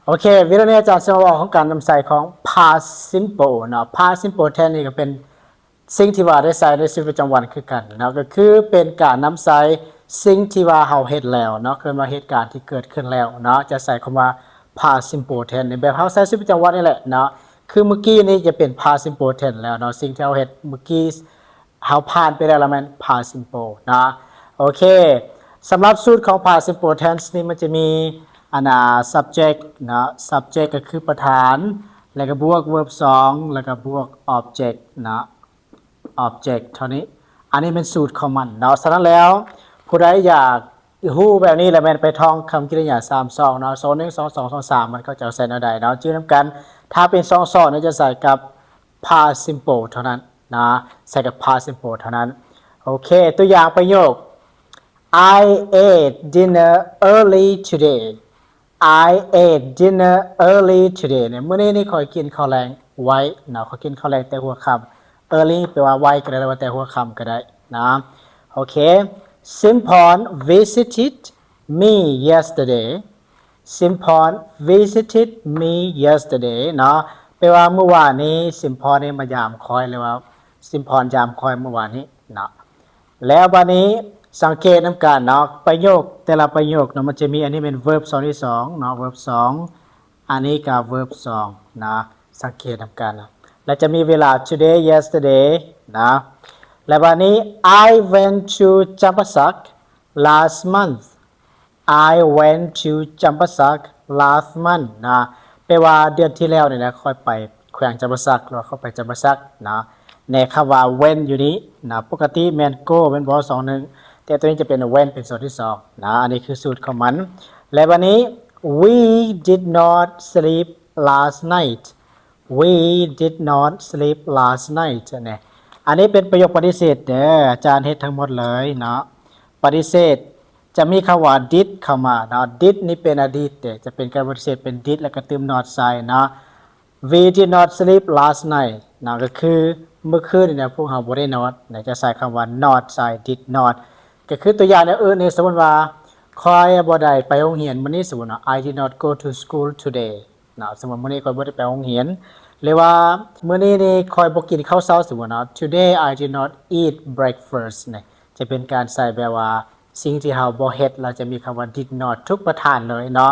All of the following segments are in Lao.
ໂອເຄ ວິດີໂອນີ້ອາຈານຊິມາເວົ້າຂອງການນຳໃຊ້ຂອງ past simple ເນາະ. past simple tense ນີ້ກໍເປັນສິ່ງທີ່ວ່າໄດ້ໃຊ້ໃນຊີວິດປະຈຳວັນຄືກັນເນາະ ກໍຄືເປັນການນຳໃຊ້ສິ່ງທີ່ວ່າເຮົາເຮັດແລ້ວເນາະ ເອີ້ນວ່າເຫດການທີ່ເກີດຂຶ້ນແລ້ວເນາະ ຈະໃຊ້ຄຳວ່າ past simple tense ໃນແບບເຮົາໃຊ້ຊີວິດປະຈຳວັນນີ້ແຫຼະເນາະ. ຄືເມື່ອກີ້ນີ້ຈະເປັນ past simple tense ແລ້ວເນາະ ສິ່ງທີ່ເຮົາເຮັດເມື່ອກີ້ ເຮົາຜ່ານໄປແລ້ວ ລະແມ່ນ past simple ເນາະ. ໂອເຄ ສຳລັບສູດຂອງ past simple tense ນີ້ ມັນຈະມີອັນນ່າ subject ເນາະ subject ກໍຄືປະທານ ແລ້ວກໍບວກ verb ສອງ ແລ້ວກໍບວກ object ເນາະ object ເທົ່ານີ້. ອັນນີ້ແມ່ນສູດຂອງມັນເນາະ. ສະນັ້ນແລ້ວ ຜູ້ໃດຢາກຮູ້ແບບນີ້ ລະແມ່ນໄປທ່ອງຄຳກິລິຍາສາມຊ່ອງເນາະ ຊ່ອງໜຶ່ງ ຊ່ອງສອງ ຊ່ອງສາມ ມັນເຂົາເຈົ້າໃຊ້ແນວໃດເນາະ ຈື່ນຳກັນ. ຖ້າເປັນຊ່ອງສອງນີ້ຈະໃຊ້ກັບ past simple ເທົ່ານັ້ນນະ ໃຊ້ກັບ past simple ເທົ່ານັ້ນ. ໂອເຄ ຕົວຢ່າງປະໂຫຍກ I ate dinner early today. I ate dinner early today ເນຍ ມື້ນີ້ນີ້ຂ້ອຍກິນເຂົ້າແລງໄວເນາະ ຂ້ອຍກິນເຂົ້າແລງແຕ່ຫົວຄ່ຳ. early ແປວ່າໄວກໍໄດ້ ຫຼືວ່າແຕ່ຫົວຄ່ຳກໍໄດ້ນະ. ໂອເຄ Simpon visited me yesterday. Simpon visited me yesterday ເນາະ ແປວ່າມື້ວານນີ້ Simpon ນີ້ມາຢາມຂ້ອຍ ຫຼືວ່າ Simpon ຢາມຂ້ອຍມື້ວານນີ້ເນາະ. ແລ້ວບາດນີ້ສັງເກດນຳກັນເນາະ ປະໂຫຍກແຕ່ລະປະໂຫຍກເນາະ ມັນຈະມີ ອັນນີ້ແມ່ນ verb ຊ່ອງທີສອງເນາະ verb ສອງ ອັນນີ້ກໍ verb ສອງນະ ສັງເກດນຳກັນນະ. ແລ້ວຈະມີເວລາ today, yesterday ນະ. ແລ້ວບາດນີ້ I went to Champasak last month. I went to Champasak last month ນະ ແປວ່າເດືອນທີ່ແລ້ວນີ້ນະ ຂ້ອຍໄປແຂວງຈຳປາສັກ ຫຼືວ່າຂ້ອຍໄປຈຳປາສັກນະ. ໃນຄຳວ່າ went ຢູ່ນີ້ນະ ປົກກະຕິແມ່ນ go ແມ່ນບໍ່ ຊ່ອງໜຶ່ງ ແຕ່ຕົວນີ້ຈະເປັນ went ເປັນຊ່ອງທີສອງນະ. ອັນນີ້ຄືສູດຂອງມັນ. ແລະ ບາດນີ້ We did not sleep last night. We did not sleep last night ແນະ. ອັນນີ້ເປັນປະໂຫຍກປະຕິເສດເດີ ອາຈານເຮັດທັງໝົດເລີຍເນາະ ປະຕິເສດ ຈະມີຄຳວ່າ did ເຂົ້າມາເນາະ. did ນີ້ເປັນອະດີດເດ ຈະເປັນການປະຕິເສດເປັນ did ແລ້ວກໍຕື່ມ not ໃສ່ເນາະ. We did not sleep last night ເນາະ ກໍຄືມື້ຄືນນີ້ນະ ພວກເຮົາບໍ່ໄດ້ນອນນະ ຈະໃສ່ຄຳວ່າ not ໃສ່ did not. ກໍຄືຕົວຢ່າງແນວອື່ນນີ້ ສົມມຸດວ່າ ຂ້ອຍບໍ່ໄດ້ໄປໂຮງຮຽນມື້ນີ້ ສົມມຸດເນາະ I did not go to school today ເນາະ ສົມມຸດມື້ນີ້ຂ້ອຍບໍ່ໄດ້ໄປໂຮງຮຽນ ຫຼືວ່າມື້ນີ້ນີ້ຂ້ອຍບໍ່ກິນເຂົ້າເຊົ້າ ສົມມຸດເນາະ Today I did not eat breakfast ນີ້ ຈະເປັນການໃຊ້ແບບວ່າສິ່ງທີ່ເຮົາບໍ່ເຮັດ ແລ້ວຈະມີຄຳວ່າ did not ທຸກປະທານເລີຍເນາະ.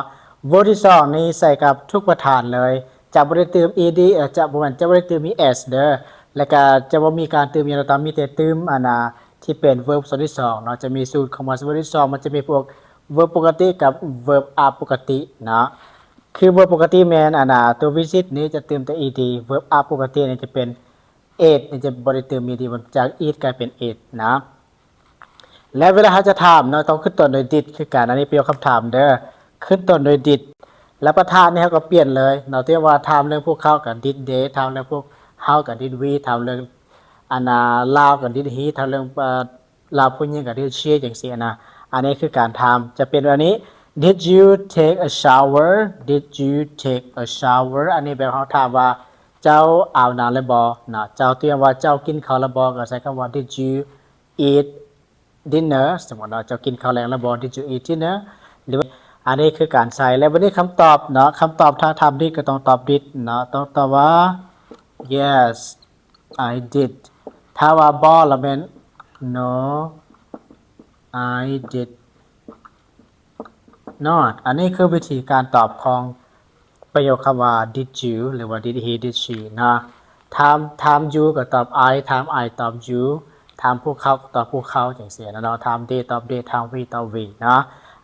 verb ທີສອງນີ້ໃສ່ກັບທຸກປະທານເລີຍ ຈະບໍ່ໄດ້ຕື່ມ ed ເອີ ຈະບໍ່ແມ່ນ ຈະບໍ່ໄດ້ຕື່ມ es ເດີ ແລ້ວກະຈະບໍ່ມີການຕື່ມຫຍັງຕາມ ມີແຕ່ຕື່ມອັນນ່າ ທີ່ເປັນ verb ສ່ວນທີສອງເນາະ ຈະມີສູດຂອງມັນ. verb ທີສອງມັນຈະມີພວກ verb ປົກກະຕິກັບ verb ອະປົກກະຕິເນາະ. ຄື verb ປົກກະຕິແມ່ນອັນນ່າ ຕົວ visit ນີ້ຈະຕື່ມແຕ່ ed. verb ອະປົກກະຕິນີ້ຈະເປັນ ate ນີ້ຈະບໍ່ໄດ້ຕື່ມ ed ມັນຈາກ eat ກາຍເປັນ ate ນະ. ແລ້ວເວລາເຮົາຈະຖາມເນາະ ຕ້ອງຂຶ້ນຕົ້ນດ້ວຍ did ຄືກັນ. ອັນນີ້ປະໂຫຍກຄຳຖາມເດີ ຂຶ້ນຕົ້ນດ້ວຍ did ແລ້ວປະທານນີ້ເຮົາກໍປ່ຽນເລີຍເນາະ. ທີ່ວ່າຖາມເລື່ອງພວກເຂົາກໍ did they ຖາມເລື່ອງພວກເຮົາກໍ did we ຖາມເລື່ອງອັນນ່າລາວກໍ did he ຖາມເລື່ອງເອີ ລາວຜູ້ຍິງກໍ did she ຈັ່ງຊີ້ນະ. ອັນນີ້ຄືການຖາມຈະເປັນແບບນີ້ Did you take a shower? Did you take a shower? ອັນນີ້ແບບເຮົາຖາມວ່າ ເຈົ້າອາບນ້ຳແລ້ວບໍ່ເນາະ. ເຈົ້າ ຕົວຢ່າງວ່າ ເຈົ້າກິນເຂົ້າແລ້ວບໍ່ ກໍໃຊ້ຄຳວ່າ Did you eat dinner? ສົມມຸດເນາະ ເຈົ້າກິນເຂົ້າແລງແລ້ວບໍ່? Did you eat dinner? ຫຼືວ່າ ອັນນີ້ຄືການໃຊ້. ແລ້ວບັດນີ້ຄຳຕອບເນາະ ຄຳຕອບຖ້າຖາມ did ກໍຕ້ອງຕອບ did ເນາະ ຕ້ອງຕອບວ່າ Yes, I did. ຖ້າວ່າບໍ່ລະແມ່ນ No, I did not. ອັນນີ້ຄືວິທີການຕອບຂອງປະໂຫຍກຄຳວ່າ did you ຫຼືວ່າ did he, did she ເນາະ. ຖາມ ຖາມ you ກໍຕອບ I, ຖາມ I ຕອບ you, ຖາມພວກເຂົາກໍຕອບພວກເຂົາ ຈັ່ງຊີ້ນະເນາະ. ຖາມ they ຕອບ they, ຖາມ we ຕອບ we ເນາະ.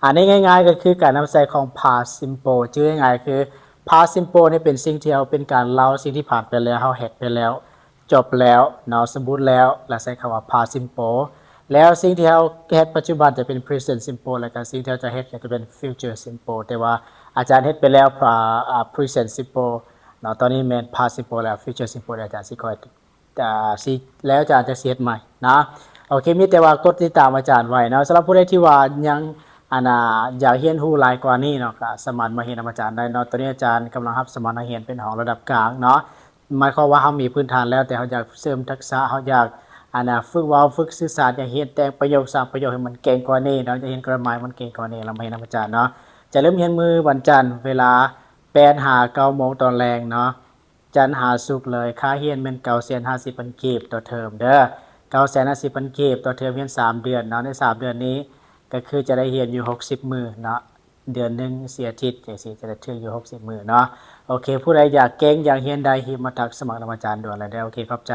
ອັນນີ້ງ່າຍໆກໍຄືການນຳໃຊ້ຂອງ past simple. ຈື່ງ່າຍໆຄື past simple ນີ້ເປັນສິ່ງທີ່ເຮົາ ເປັນການເລົ່າສິ່ງທີ່ຜ່ານໄປແລ້ວ ເຮົາເຮັດໄປແລ້ວ ຈົບແລ້ວເນາະ ສົມບູນແລ້ວ ແລ້ວໃຊ້ຄຳວ່າ past simple. ແລ້ວສິ່ງທີ່ເຮົາເຮັດປັດຈຸບັນຈະເປັນ present simple ແລ້ວກໍສິ່ງທີ່ເຮົາຈະເຮັດກໍຈະເປັນ future simple. ແຕ່ວ່າອາຈານເຮັດໄປແລ້ວ pre- ອ່າ present simple ເນາະ ຕອນນີ້ແມ່ນ past simple ແລ້ວ future simple ອາຈານຊິຄ່ອຍ ອ່າ ຊິ ແລ້ວອາຈານຈະຊິເຮັດໃໝ່ນະ. ໂອເຄ ມີແຕ່ວ່າກົດຕິດຕາມອາຈານໄວ້ເນາະ. ສຳລັບຜູ້ໃດທີ່ວ່າຍັງ ອັນນ່າ ຢາກຮຽນຮູ້ຫຼາຍກວ່ານີ້ເນາະ ກໍສາມາດມາຮຽນນຳອາຈານໄດ້ເນາະ. ຕອນນີ້ອາຈານກຳລັງຮັບສະໝັກນັກຮຽນເປັນຫ້ອງລະດັບກາງເນາະ. ໝາຍຄວາມວ່າເຮົາມີພື້ນຖານແລ້ວ ແຕ່ເຮົາຢາກເສີມທັກສະ ເຮົາຢາກ ອັນນ່າ ຝຶກເວົ້າ ຝຶກສື່ສານ ຢາກຮຽນແຕ່ງປະໂຫຍກ ສ້າງປະໂຫຍກໃຫ້ມັນເກັ່ງກວ່ານີ້ເນາະ ຢາກຮຽນ grammar ໃຫ້ມັນເກັ່ງກວ່ານີ້ ແລ້ວມາຮຽນນຳອາຈານເນາະ. ຢ່າລືມຮຽນມື້ວັນຈັນເວລາ ແປດຫາເກົ້າໂມງຕອນແລງເນາະ ຈັນຫາສຸກເລີຍ. ຄ່າຮຽນແມ່ນເກົ້າແສນຫ້າສິບພັນກີບຕໍ່ເທີມເດີ ເກົ້າແສນຫ້າສິບພັນກີບຕໍ່ເທີມ ຮຽນສາມເດືອນເນາະ. ໃນສາມເດືອນນີ້ກໍຄືຈະໄດ້ຮຽນຢູ່ຫົກສິບມື້ເນາະ ເດືອນໜຶ່ງສີ່ອາທິດຈັ່ງຊີ້ ຈະໄດ້ຖືກຢູ່ຫົກສິບມື້ເນາະ. ໂອເຄ ຜູ້ໃດຢາກເກັ່ງ ຢາກຮຽນໄດ້ ຮີບມາທັກສະໝັກນຳອາຈານດ່ວນເລີຍເດີ. ໂອເຄ ຂອບໃຈ.